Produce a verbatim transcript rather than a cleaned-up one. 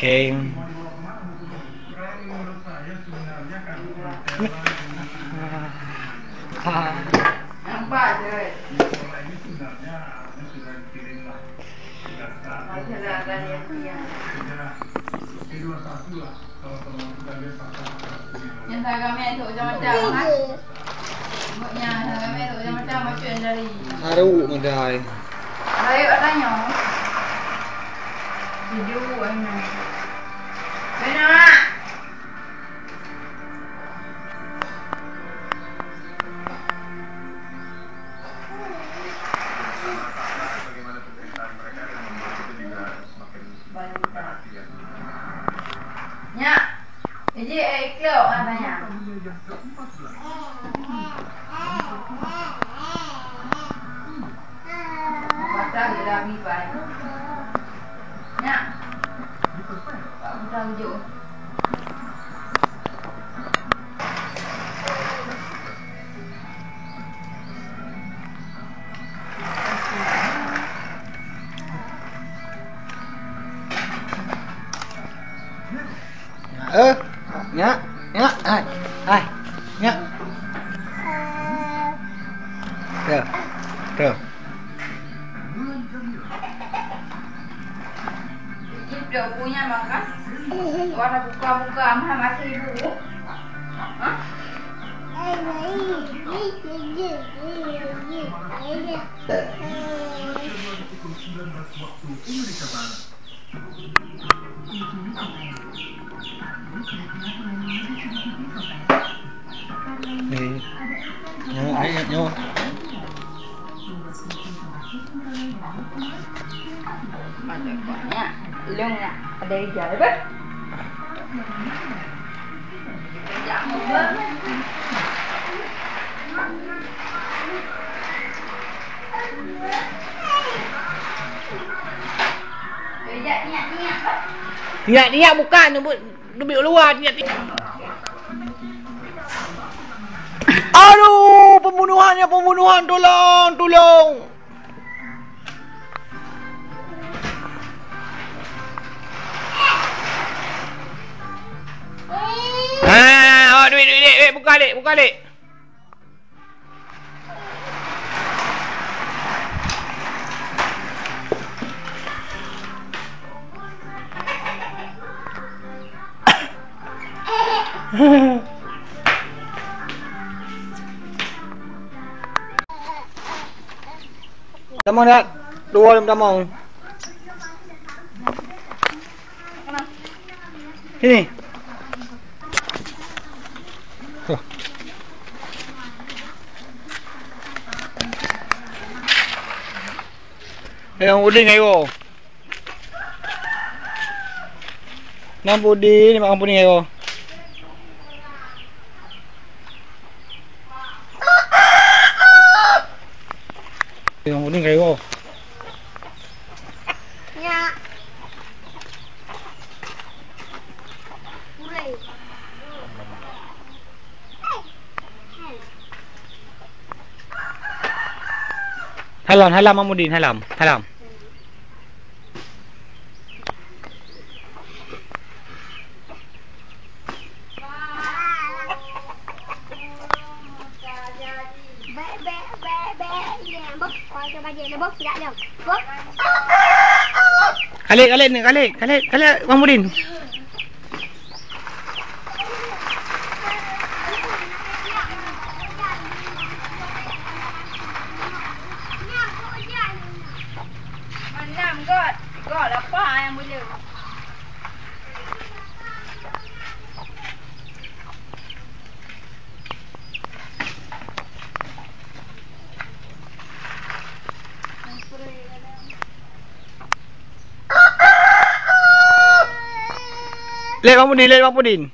Oke. Nyang saga mè tu macam-macam, ha? Nyang saga mè tu macam-macam, macam dari. Haru medai. Baik, katanya. Sejuk, enak. Benar. Nyak, iji, eh, ikhlok, ah, tanya. Patah je dah habis, Pai. Nyak. Tak patah ujuk. Eh, nyak, nyak, hai, hai, nyak. Tuh, tuh. Ini udah punya makan. Warna buka-buka, mah masih ibu. Hah? Eh, nyoe, ayo, nyoe. Ada kuahnya. Ilong nak ada hijau, apa? Nyak, nyak, bukan, neubi-, neubiet luwa, nyak, nyak. Aduh, pembunuhan, ya, pembunuhan, tolong, tolong. Ah, oh, duit, duit, duit, duit, buka, Dek, buka, Dek. Tamong dak? Dua lom tamong. Sini. Tuh. Yang udin ayo. Nang pudi ni makan pudi ayo. Yang pudi ayo. Ya. Halam, halam, Mamudin, halam, halam. Khalid, Khalid ni, Khalid, Khalid, Khalid, Mamudin. Enam got, got apa yang boleh? Lek Bang Pudin, lek Bang Pudin.